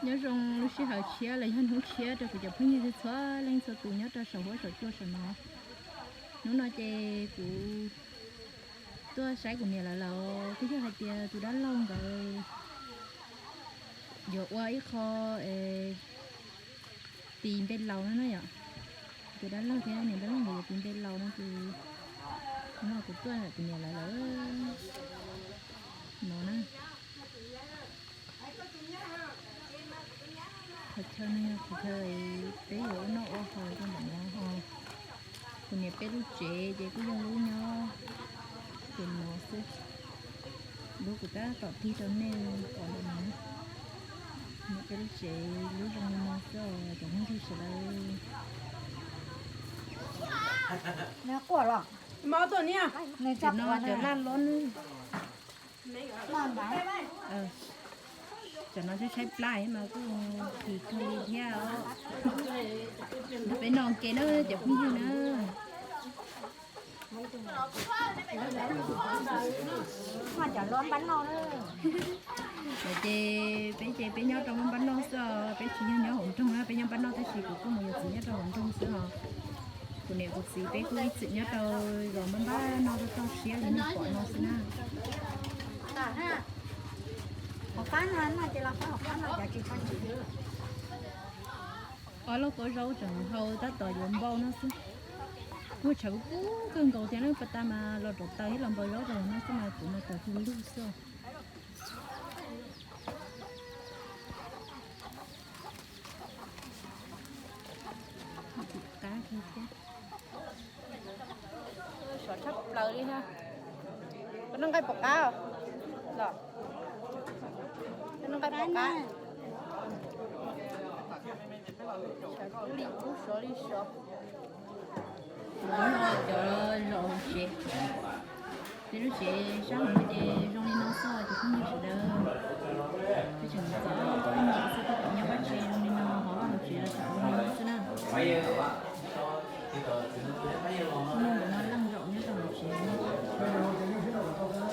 Nyob zoo lub sij hawm tshiab los yog hnub tshiab rau kuv cov phooj ywg txhua leej txhua tus nyob rau saum huab saum cua saum no. Hnub no ces kuv tuaj saib kuv niam lawv lawm, twb yog hais tias tus dab laug nkawd yuav ua ib qho tis npe laus no na yom. Tus dab laug thiab niam dab laug nkawd yuav tis npe laus no ces no kuv tuaj hais kuv niam lawv lawm no na. Qhov chaw no yog qhov chaw peb yuav ua noj ua haus rau ntawm no ho. Kuv niam peb lub tsev ces kuj yog lub nyob ces no xwb. Lub kuv tab tom tig rau nej pom ntawm no. Kuv niam peb lub tsev lub zoo li no xwb os cov phooj ywg sawv daws. Cov no cov laj lob na. Cov no tshaib tshaib plab mas kuj phim kawg li thiab os. Peb noj ke na cov phooj ywg na. Ces peb ces peb nyob rau npab noj xwb os, peb tsis yog nyob hauv nroog na, peb nyob npab noj tab sis kuv kuj mus yuav txiv nyob rau hauv nroog xwb os. Kuv niam kuv txiv peb kuj ib txwm nyob rau zos npab npab noj toj siab li nej pom no xwb na. Ob lub kaub zaub tseem hau tab tom yuav npau no xwb. Muaj tshav kub kawg nkaus thiab na, pas tas mas los rau taws thiab los npau zaub rau no xwb mas kuv mas taws kawg lug xwb. Qab kawg thiab. Sov tshaj plaws li ha. Koj noj nqaij pom qab los? Koj noj nqaij pom qab? Sov kub li kub, sov li sov. Cov zos hauv tsev, peb lub tsev sab hauv no ces zoo li no xwb cov phooj ywg sawv daws. Peb tseem txom nyem xwb, peb kom nyob pab tsev zoo li no, hauv vaj hauv tsev los tseem zoo li no xwb na. Muaj ntawm no leej zaum nyob rau hauv tsev.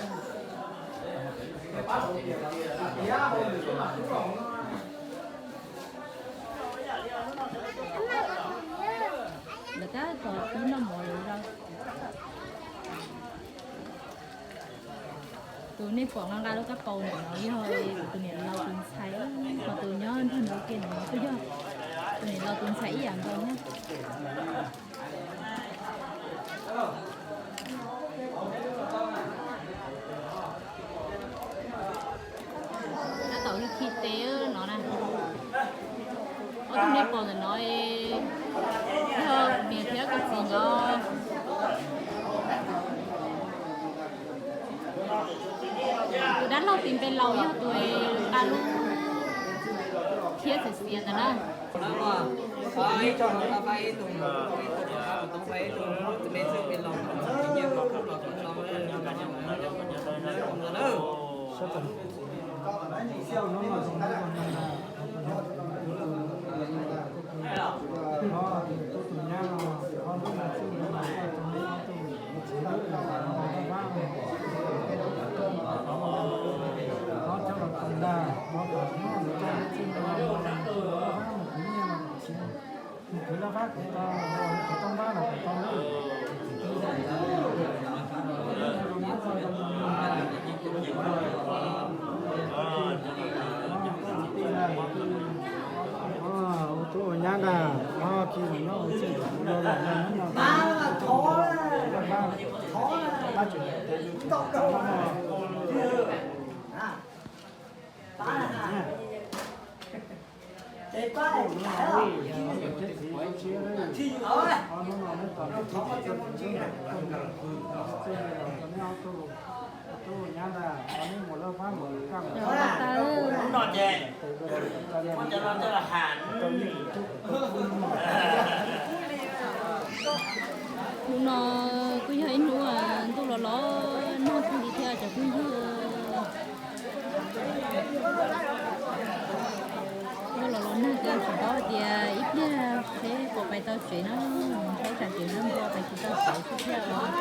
Lawv tab tom pib noj mov lawm. Tus nej pom nqa nqa lub kab paus ntawm no yog tus niam laus tus ntxhais, ho tus nyob nrog nraud kiag ntawm no kuj yog tus niam laus tus ntxhais ib yam nkaus na. Tab tom khi tes no na. Ob tug nej pom ntawm no yog niam thiab kuv txiv nkawd. Tus dab laug tis npe laus yog tus nqa lub thiab xiav xiav ntawd na. Tus nyab ntag, no kis nyob ua txij tus no los no hnub no. Hnub no ces muab cov no coj los ham. Hnub no kuj yog ib hnub ntuj los los nag kawg li thiab cov phooj ywg. Ntuj los los nag kawg, tsis paub hais tias ib pliag seb puas pais tau tsev na, ntshai tsam tsev nag npog pais tsis tau tsev xwb thiab os.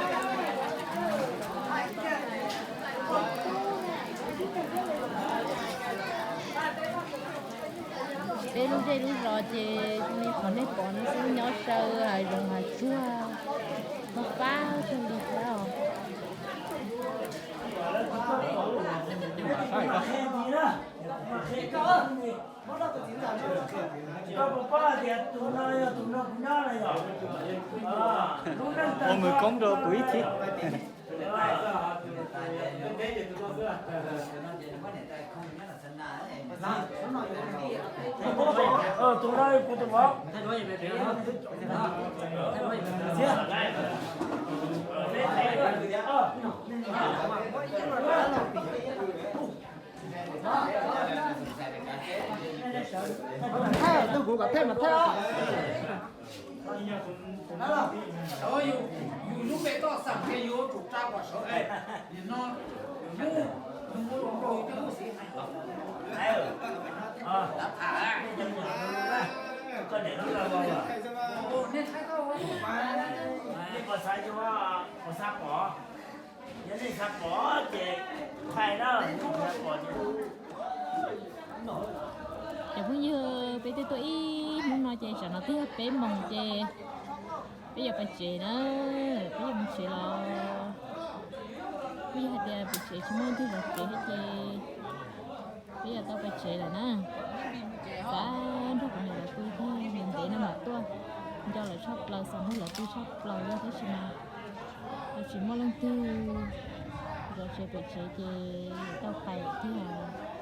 Tej lub zos ces li qhov nej pom no xwb, nyob saw hav zoov hav tsuag, fab fab kawg li thiab os. Ua mws koob rau kuv ib chim. Thaij, tus kuv kom thaij mas thaij os. Yus lub npe toj xeem ces yus yuav tsum tsa kom sawv daws no, yus hnub, yus ua tus nkaus yus coj tus xiv hais los. Nej thaij tau, nej puas xav yuav, puas xav pom? Yog nej xav pom ces thaij na, nej xav pom ces. Cov phooj ywg, peb twb tuaj ib hnub no ces tsam no twb yog peb moos ces peb yuav pais tsev na, peb yuav mus tsev los. Peb yog hais tias pem tsev tsis muaj leej twg zov tsev thiab ces peb yuav tau pais tsev lawm na. Xav nrog kuv niam lawv pw thiab, ntev ntev no mam tuaj. Nco lawv tshaj plaws, xav nrog lawv pw tshaj plaws li tab sis mas tsis muaj leej twg zov tsev pem tsev ces yuav tau pais lawm tiag.